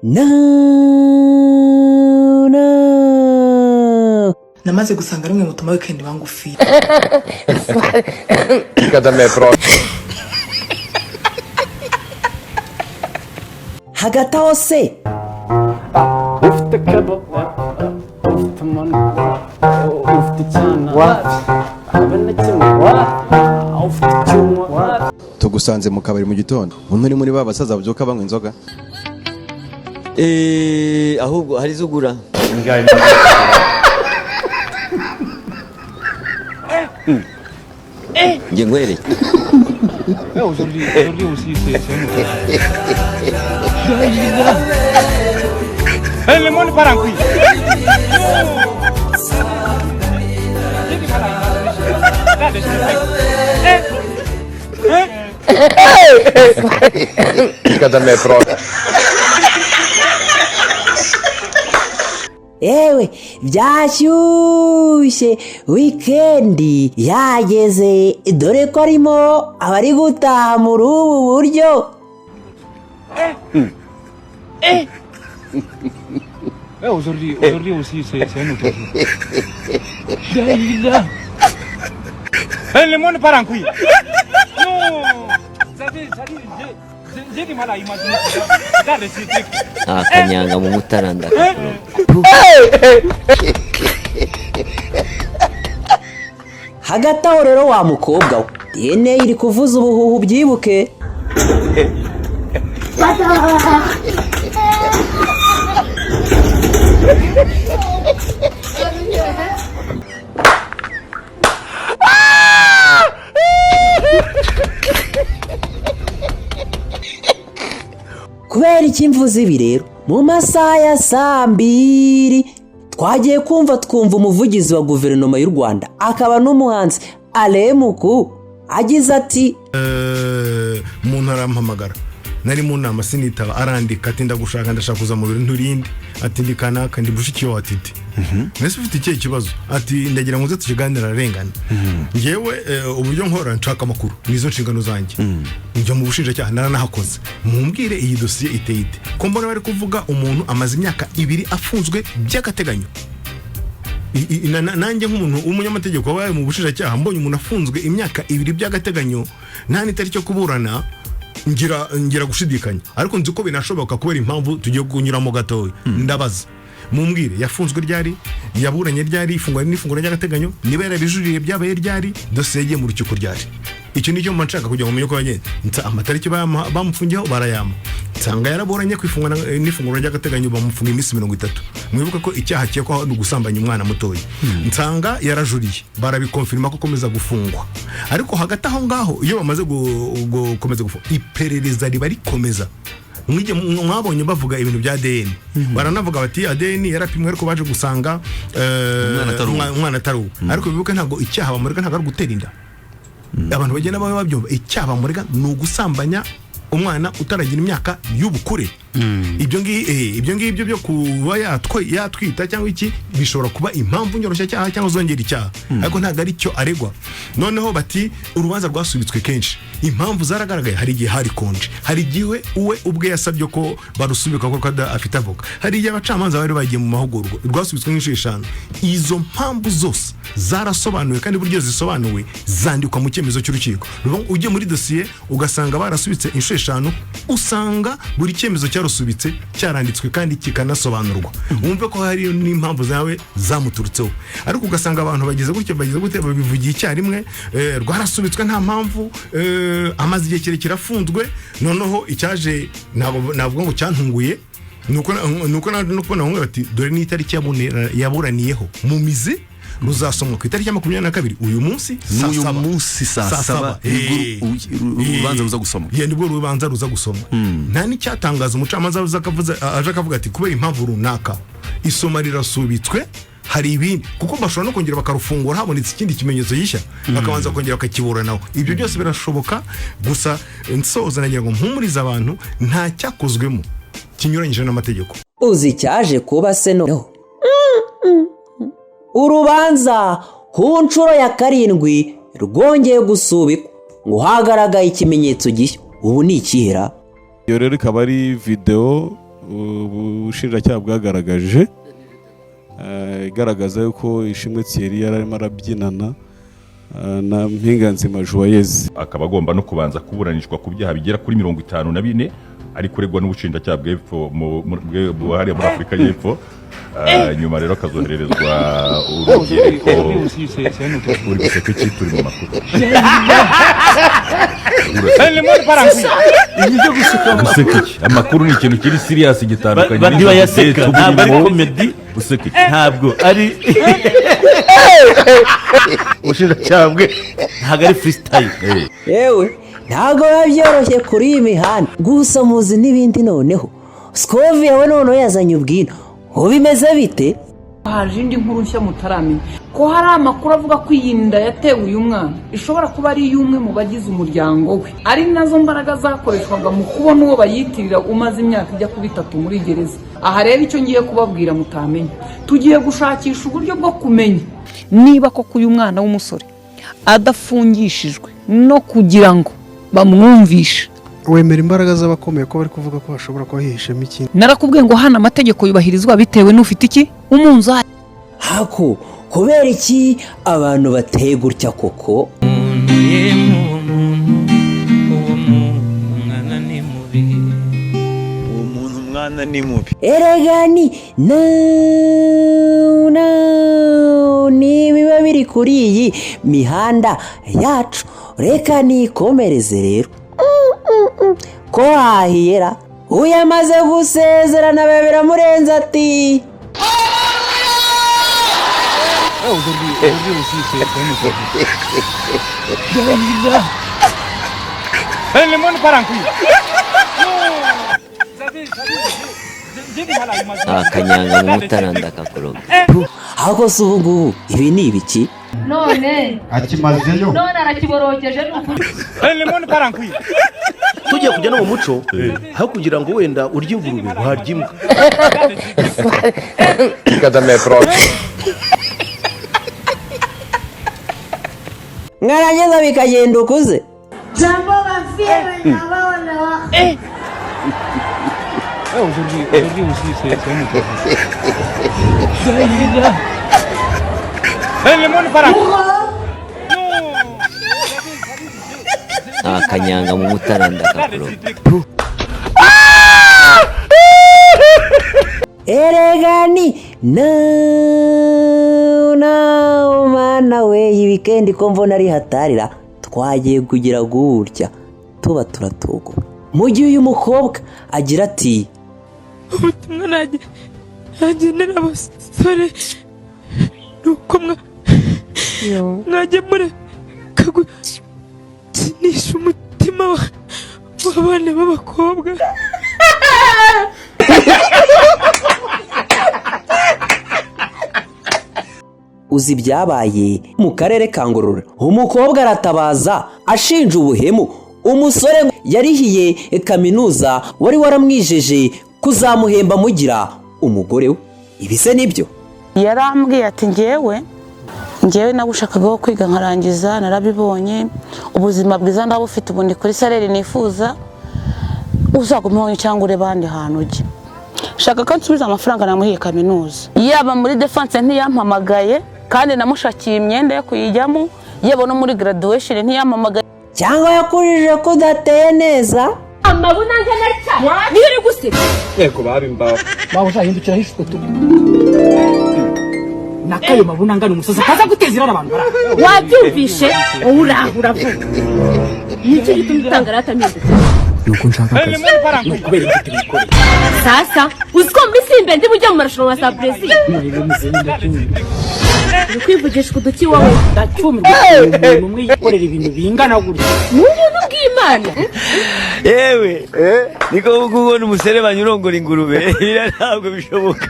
No, no. Namaze gusanga rimwe mutuma weekend bangufi. Kada me pro. Hagati aho se, Ufite kebo, ufite money, ufite icyana, habe na kimwe, ufite icyuma. Tugusanze mu kabari mu gitondo, umuntu uri muri ba basaza babyuka banywa inzoga. Ahubwo hari izo ugura. Njye nkwereke. Aujourd'hui, aujourd'hui aussi, c'est un autre. Le monde part en couille. J'ai du mal à imaginer. Là, je suis Eh. Kada me pro. Yewe, byashyushye, wikendi yageze, dore ko arimo abari gutaha muri ubu buryo. Aujourd'hui, aujourd'hui aussi, c'est un autre jour. Le monde part en couille. Non. Ça dit, j'ai du mal à imaginer. Là, je suis Nta kanyanga mu mutara ndakakuroga. Hagati aho rero, wa mukobwa we, DNA iri kuvuza ubuhuhu, byibuke. Kubera iki mvuze ibi rero? Mu masaha ya saa 2 twagiye kumva twumva umuvugizi wa guverinoma y'u Rwanda akaba n'umuhanzi Alemuku agize ati: Umuntu arampamagara, nari mu nama sinitaba, arandika ati: "Ndagushaka, ndashaka kuza mu biro." "Nturinde?" Ati: "Ndi kanaka, ndi mushiki wawe." Ati: "Mbese ufite ikihe kibazo?" Ati: "Ndagira ngo uze tukiganire, ararengana." Ngewe uburyo nkora, nshaka amakuru, nizo nshingano zanjye. Njya mu bushinjacyaha, naranahakoze. Mumbwire, iyi dosiye iteye ite, ko mbona bari kuvuga umuntu amaze imyaka 2 afunzwe by'agateganyo? Nanjye nk'umuntu w'umunyamategeko wabaye mu bushinjacyaha, mbonye umuntu afunzwe imyaka 2 by'agateganyo, nta n'itariki yo kuburana, ngira gushidikanya, ariko nzi ko binashoboka kubera impamvu tugiye kunyuramo gatoya. Ndabaza: mumbwire, yafunzwe ryari? Yaburanye ryari? Ifungwa n'ifunguro ry'agateganyo, niba yarabijuririye byabaye ryari? Dosiye yagiye mu rukiko ryari? Icyo nicyo mba nshaka kugira ngo mumenye uko yagenze. Amatariki bamufungiyeho barayampa, nsanga yaraburanye ku ifungwa n'ifunguro ry'agateganyo, bamufunga iminsi 30. Mwibuke ko icyaha akekwaho ni ugusambanya umwana mutoya. Nsanga yarajuriye, barabikonfirima ko akomeza gufungwa. Ariko hagati aho ngaho, iyo bamaze gukomeza gufungwa, iperereza riba rikomeza. Mwabonye bavuga ibintu bya ADN, baranavuga bati ADN yarapimwe, ariko baje gusanga Umwana atari uwe. Umwana atari uwe. Ariko bibuke, ntabwo icyaha bamurega ntabwo ari ugutera inda. Abantu bagenda babe babyumva, icyaha bamurega ni ugusambanya umwana utaragira imyaka y'ubukure. Ibyo ngibyo byo kuba yatwita cyangwa iki bishobora kuba impamvu nyoroshyacyaha cyangwa zongera icyaha, ariko ntabwo ari cyo aregwa. Noneho bati urubanza rwasubitswe kenshi, impamvu zaragaragaye. Hari igihe hari konje, hari igihe we ubwe yasabye ko barusubika kuko afite avoka, hari igihe abacamanza bari bagiye mu mahugurwa. Rwasubitswe nk'inshuro eshanu. Izo mpamvu zose zarasobanuwe, kandi buryo zisobanuwe zandikwa mu cyemezo cy'urukiko. Ni ukuvuga ngo ujye muri dosiye ugasanga barasubitse inshuro eshanu, usanga buri cyemezo cyarusubitse cyaranditswe kandi kikanasobanurwa, wumve ko hari n'impamvu zawe zamuturutseho. Ariko ugasanga abantu bageze gutya, bageze gutya, babivugiye icyarimwe, rwarasubitswe nta mpamvu, amaze igihe kirekire afunzwe. Noneho icyaje, ntabwo navuga ngo cyantunguye, nuko naje no kubona bamwe bati: "Dore n'itariki yaburaniyeho mu mizi, ruzasomwa ku itariki ya 22, uyu munsi saa N'uyu saba." munsi saa Saa saba saba. nibwo urubanza ruza gusomwa. Yeah, nibwo urubanza ruza gusomwa. Nta n'icyatangaza umucamanza aje akavuga ati: "Kubera impamvu runaka isoma rirasubitswe." Hari ibindi, kuko bashobora no kongera bakarufungura habonetse ikindi kimenyetso gishya, bakabanza kongera bakakiburanaho. Ibyo byose birashoboka. Gusa nsoza, nagira ngo mpumurize abantu, nta cyakozwemo kinyuranyije n'amategeko. Uzi icyaje kuba se noneho? Urubanza ku nshuro ya karindwi rwongeye gusubikwa ngo hagaragaye ikimenyetso gishya. Ubu ni ikihera? Iyo rero ikaba ari videwo. Ubushinjacyaha bwagaragaje, igaragaza yuko Ishimwe Thierry yari arimo arabyinana na Mpinganzima Joyeuse. Akaba agomba no kubanza kuburanishwa ku byaha bigera kuri 54 ari kuregwa n'ubushinjacyaha bw'epfo hariya muri Afurika y'Epfo. Nyuma rero akazohererezwa urubyiruko. Uri guseka iki? Turi mu makuru. Guseka iki? Amakuru ni ikintu kiri serious gitandukanye Ntibayaseka, n'ibyo ntabwo ari turimo. Comedy. Useka iki? Ntabwo ari Ubushinjacyaha bwe ntabwo ari freestyle. Yewe, ntabwo biba byoroshye kuri iyi mihanda. Gusa muzi n'ibindi. Noneho Scovia we noneho yazanye ubwino, ubu bimeze bite? Haje indi nkuru nshya mutaramenya, ko hari amakuru avuga ko iyi nda yatewe uyu mwana ishobora kuba ari iy'umwe mu bagize umuryango we, ari nazo mbaraga zakoreshwaga mu kubona uwo bayitirira umaze imyaka ijya kuba 3 muri gereza. Aha rero icyo ngiye kubabwira mutamenya, tugiye gushakisha uburyo bwo kumenya niba koko uyu mwana w'umusore adafungishijwe no kugira ngo bamwumvishe. Wemera imbaraga z'abakomeye ko bari kuvuga ko hashobora kuba hihishemo ikindi? Narakubwiye ngo hano amategeko yubahirizwa bitewe n'ufite iki umunzani. Hako kubera iki abantu bateye gutya koko? Uwo muntu mwana ni mubi. Erega ni no no ni biba biri kuri iyi mihanda yacu. Reka nikomereze rero. Ko hahiyera uyu amaze gusezerana biba biramurenze ati: Le monde part en couille. Akanyanga mu mutara ndakakoroga. Ahubwo se ubu ngubu ibi ni ibiki? None Akimazeyo. None arakiborogeje ni ukuri. Le monde part en couille. Tugiye kujya no mu muco, aho kugira ngo wenda urye ingurube warya imbwa. Mwarangiza bikagenda ukuze. Le monde part en couille. Akanyanga mu mutara ndakakoroga. Erega ni no no mana we, iyi weekend ko mbona ari hatarira. Twagiye kugira gutya tuba turatugo mu gihe uyu mukobwa agira ati: Ubutumwa nagenera abasore ni uko mwajya mureka gukinisha umutima w'abana b'abakobwa. Uzi ibyabaye mu karere ka Ngororero? Umukobwa aratabaza ashinja ubuhemu umusore yarihiye kaminuza, wari waramwijeje kuzamuhemba amugira umugore we. Ibi se nibyo? Yarambwiye ati: ngewe ngewe nagushakagaho kwiga nkarangiza, narabibonye, ubuzima bwiza ndabufite, ubu ndi kuri salaire nifuza, uzagumeho cyangwa urebe ahandi hantu ujya. Shaka ko nsubiza amafaranga namuhiye kaminuza. Yaba muri defense ntiyampamagaye kandi namushakiye imyenda yo kuyijyamo, yaba no muri graduation ntiyampamagaye. Cyangwa yakujije ko udateye neza? Amabuna angana atya niyo uri guseka? Yego, baba imbaho waba uzahindukira hishwe tu nakayo mabuna angana umusozi kaza guteza irara abantu bari aho. Wabyumvishe wowe? Urahura vuba, nicyo gituma utanga rata mpindutse. Nuko nshaka akazi ni ukubera imbuto bikoreye. Sasa uzi ko muri simbe ndi bujya mu marushanwa za Brezil? Uri kwivugishwa uduki wowe? Ndacyumirwa umuntu umwe yikorera ibintu bingana gutya. Ni ubuntu bw'Imana. Yewe, niko kubona umuserebanya urongora ingurube, biriya ntabwo bishoboka.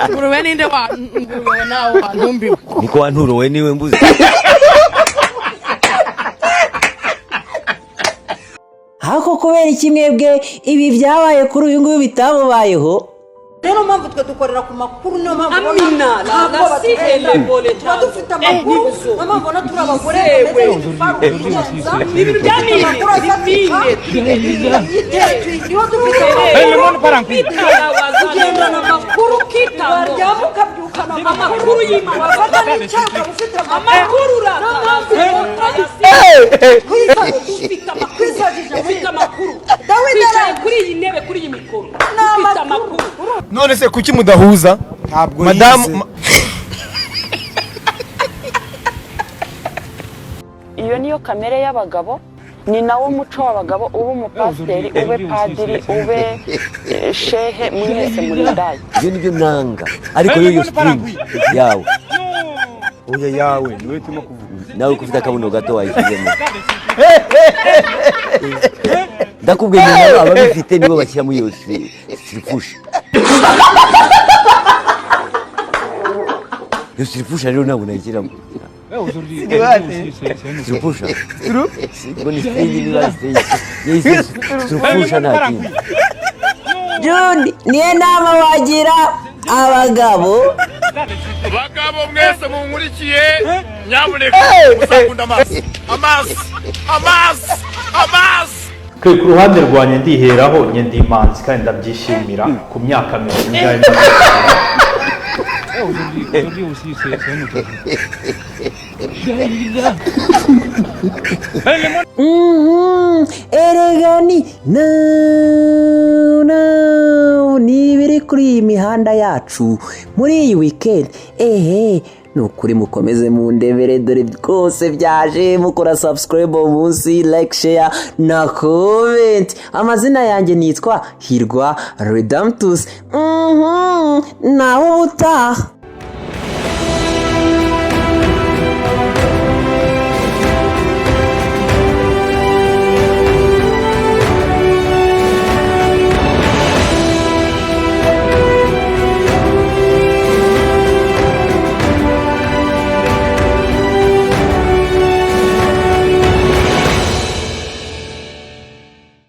Ingurube ninde wa ingurube nawe wantumbiwe? Niko wanturowe niwe mbuze. Hako kubera iki mwebwe ibi byabaye kuri uyu nguyu bitamubayeho? Rero mpamvu twe dukorera ku makuru, niyo mpamvu ubona Amina, la- ntabwo la batugenda. si elle Tuba dufite amakuru, Eh, niyo mpamvu ubona turi abagore Yizewe. bameze nk'ibifaru bigenza. Ni ibintu bya Dufite mine, amakuru afatika. ni mine. Niho dufite Le monde part en couille. Kugendana amakuru, waryama ukabyukana amakuru y'Imana, wafata n'icyayi ukaba ufite Amakuru urata. Niyo mpamvu Dufite amakuru, dufite amakuru. Dawidi Twicaye kuri iyi ntebe, kuri iyi mikoro, dufite amakuru. None se kuki mudahuza madamu Iyo niyo kamere y'abagabo, ni nawo muco w'abagabo. Ube umupasiteri, ube padiri, ube shehe, mwese muri ndaya. Ibyo nibyo nanga, ariko yo string yawe. Oya, yawe niwe turimo kuvuga. Nawe ko ufite akabuno gato wayishyizemo. Ndakubwiye ngo ababifite nibo bashyira muri iyo siripusha. Iyo siripusha rero ntabwo nayishyiramo siripusha ngo ni string, niba string siripusha nta kindi. June, niyo nama wagira abagabo. Bagabo mwese munkurikiye, nyamuneka muzakunda amazi, amazi, amazi, amazi. Twe ku ruhande rwanjye ndiheraho, njye ndi imanzi kandi ndabyishimira ku myaka 40. Aujourd'hui aussi, c'est un autre jour. Erega ni no ni ibiri kuri iyi mihanda yacu muri iyi weekend. Ehe, ni ukuri mukomeze mundebere, dore rwose byaje. Mukora subscribe munsi, like, share na comment. Amazina yanjye nitwa Hirwa Redamtus. Nawe ubutaha.